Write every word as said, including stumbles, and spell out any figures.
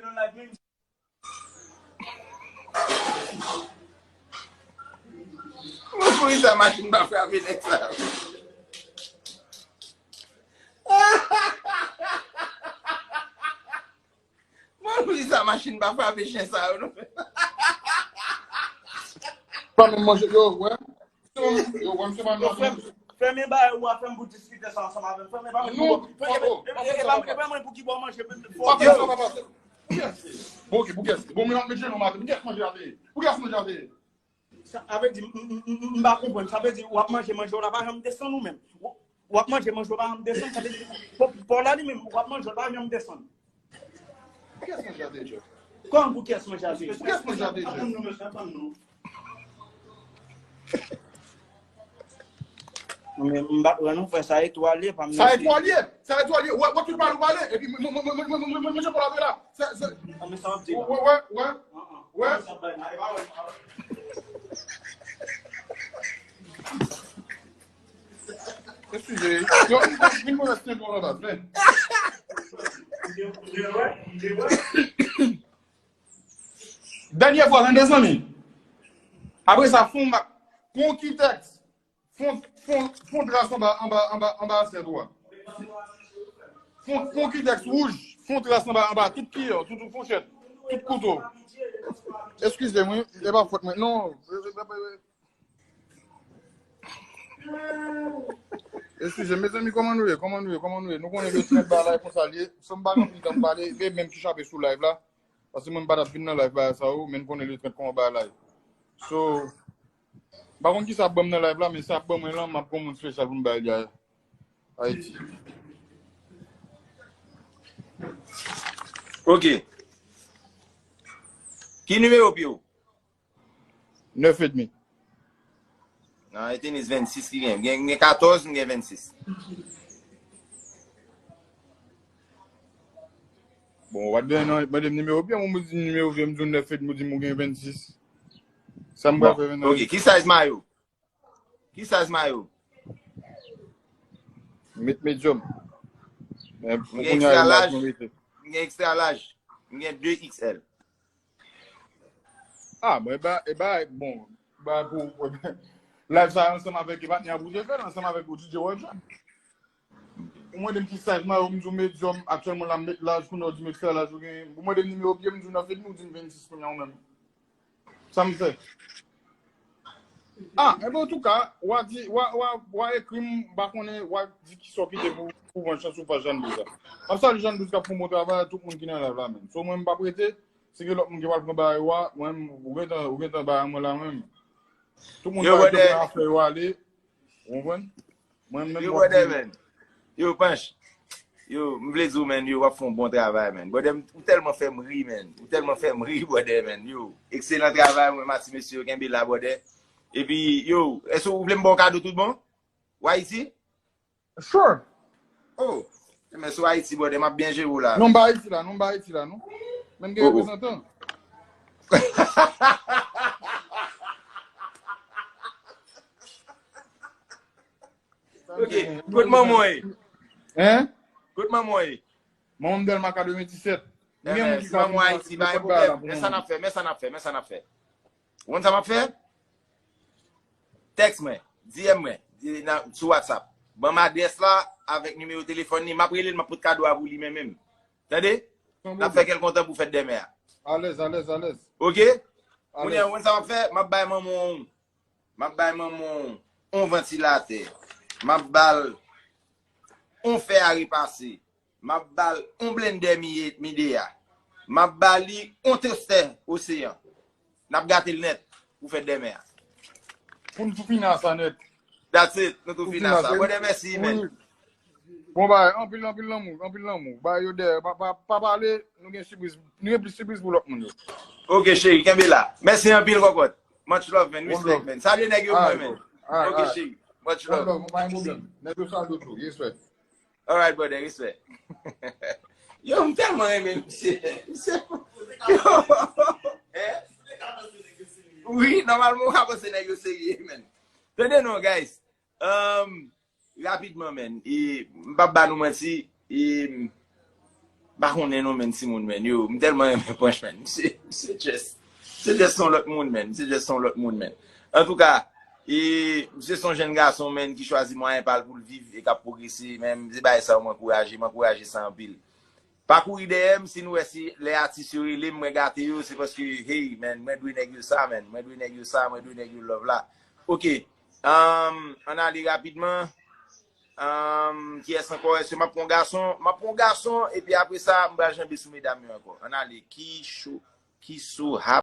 nan live menm. Mwen poukisa machin pa frape nèg sa yo? Mwen poukisa machin pa frape chen sa yo non? Pa menm manje yo, wè. Yo, wè, m se pa nan. Fèmen bagay ou a fè m pou diskite sa ansanm avè m. Fèmen pa mwen pou. Non, e pa mwen pou ki bò manje. Fò fè sa pa pase. Pou kiyès? Bon, ok, pou kiyès? Bon, men w ap met jenou maten. Pou kiyès manje a te ye? Pou kiyès manje a te ye? Sa vle di, m pa konprann. Sa vle di, w ap manje, manje w la pa janm desann ou menm. W ap manje, manje w pa janm desann. Sa vle di, pa w la li menm, w ap manje, w pa janm desann. Pou kiyès manje a te ye, Jeff? Kòman pou kiyès manje a te ye? Pou kiyès manje a te ye, Jeff? Atann nou, mesye, atann nou. Men m pa pran non, frè, sa etwal ye, pa m. Sa etwal ye, sa etwal ye. Wè, wè, tout pale ou pale. Epi mwen, mwen, mwen, mwen, mwen, mwen, mwen, mwen, mwen, mwen, la. Sa, sa. Wè, wè, wè. Wè. Eskize. Yo, vin, vin, vin, vin, vin, vin, vin, vin. Dènyè fwa, tande, zanmi. Apre sa, fon mak, fon kitèks, fon, fon, fon tras anba, anba, anba, anba asyèt ou a. Fon, fon kitèks wouj, fon tras anba, anba tout kiyè, tout, tout fouchèt, tout kouto. Eskize mwen, e pa fòt mwen. Non. Eskize, mezanmi, kòman nou ye? Kòman nou ye? Kòman nou ye? Nou konnen ke trèt bagay konsa l ye. San m pa gen anpil tan m pale, e menm ki chape sou live la. Paske mwen m pa t ap vin nan live bagay sa yo, men n konnen le trèt kòman bagay la ye. So, m pa konn kisa ap ban m nan live la, men sa ap ban mwen lan, m ap gon moun espesyal pou m bay li a Ayiti. Ok. Ki nimewo pye w? Nèf edmi. Nan, e tenis vennsis ki gen. Gen, gen katòz, m gen vennsis. Bon, w ap gen nan, mande m nimewo pye m, ou di m nimewo pye m, di w nèf edmi, ou di m ou gen vennsis. Sa m pral fè menm nan? Ok, ki size mayo? Ki size mayo? Met medium. Men pou kounye a, e laj mwen mete. M gen extra laj. M gen de X L. Ah, mwen ba, e ba, bon, ba pou, live sa ansanm avèk e patnè a pou te fè l, ansanm avèk ou D J Roger. Ou mande m ki size mayo, m di w medium, aktyèlman la m met laj, kounye a w di m extra laj, ou gen, ou mande m nimewo pye m, m di w nèf edmi, ou di m vennsis kounye a ou menm. Sa m fè? Ah, enben, antouka, w a di, w a, w a, w a ekri m, m pa konnen, w a di kisa w kite pou, pou vann chans ou fas Jean Douze a. M ap salye Jean Douze k ap fè yon bon travay, tout moun ki nan live la menm. So, mwen, m p ap rete, si gen lòt moun ki pral pran bagay ou a, mwen, ou gentan, ou gentan bagay mwen la menm. Tout moun pral tou pran afè yo ale. Ou konprann? Mwen menm, yo, brother, man. Yo, Panch. Yo, m vle di w, man, yo, w ap fè yon bon travay, man. Brother, ou tèlman fè m ri, man. Ou tèlman fè m ri, brother, man. Yo, ekselan travay, mwen, mèsi, mesye, yo, kenbe la, brother. Epi, yo, èske ou vle m ba w kado tout bon? Ou Ayiti? Sure. Oh, men sou Ayiti, brother, m ap byen jere w la. Non, m pa Ayiti la, non, m pa Ayiti la, non. Men m gen reprezantan. Ok, kote manman w ye? Hein? Kote manman w ye? Manman m Dèlma katrevenndisèt. M gen moun ki ka vin nan, nan kòd bagay la pou manman m. Men sa n ap fè, men sa n ap fè, men sa n ap fè. Ou konn sa m ap fè? Tèks mwen, D M mwen, di- nan- sou WhatsApp. Ban m adrès la avèk nimewo telefòn li. M ap rele l, m ap pot kado a pou li menm menm. Tande? N ap fè kè l kontan pou fèt dèmen an. Alèz, alèz, alèz. Oke? Kounye a, ou konn sa m ap fè? M ap bay manman w, m ap bay manman w yon vantilatè. M ap ba l yon fè a repase. M ap ba l yon blendè mi, mi de a. M ap ba li yon tostè oseyan. N ap gate l nèt pou fèt dèmen an. Pou n tou fini a sa nèt. That's it. Nou tou fini a sa. Brother, mèsi, man. Bon bagay, anpil, anpil lanmou, anpil lanmou. Ba yo dèyè, pa, pa, pa pale, nou gen sipriz, nou gen plis sipriz pou lòt moun yo. Ok, cheri, kenbe la. Mèsi anpil, kòkòt. Much love, man. Respect, man. Salye nèg yo pou mwen, man. Ok, cheri. Much love. Bon, pa gen pwoblèm. Nèg yo salye w tou. Respect. Alright, brother, respect. Yo, m tèlman renmen misye. Misye. Yo. Eh? Wi, nòmalman, w ka panse nèg yo serye, man. Tande non, guys. Um, rapidman, man. E, m p ap ba nou manti. E, m pa konnen non, man, timoun, man. Yo, m tèlman renmen Panch, man. Misye, misye just, misye just son lòt moun, man. Misye just son lòt moun, man. Antouka, e, misye son jèn gason, man, ki chwazi mwayen pa l pou l viv e k ap pwogrese, man. Se bagay sa yo m ankouraje, m ankouraje sa anpil. Pa kouri dèyè m, si nou wè se lè atis yo rele m, mwen gate yo, se paske, hey, man, mwen dwe nèg yo sa, man. Mwen dwe nèg yo sa, mwen dwe nèg yo love la. Ok. Um, ann ale rapidman. Um, kiyès ankò? Èske m ap pran gason? M ap pran gason, epi apre sa, m pral janbe sou medam yo ankò. Ann ale. Ki cho, ki so ha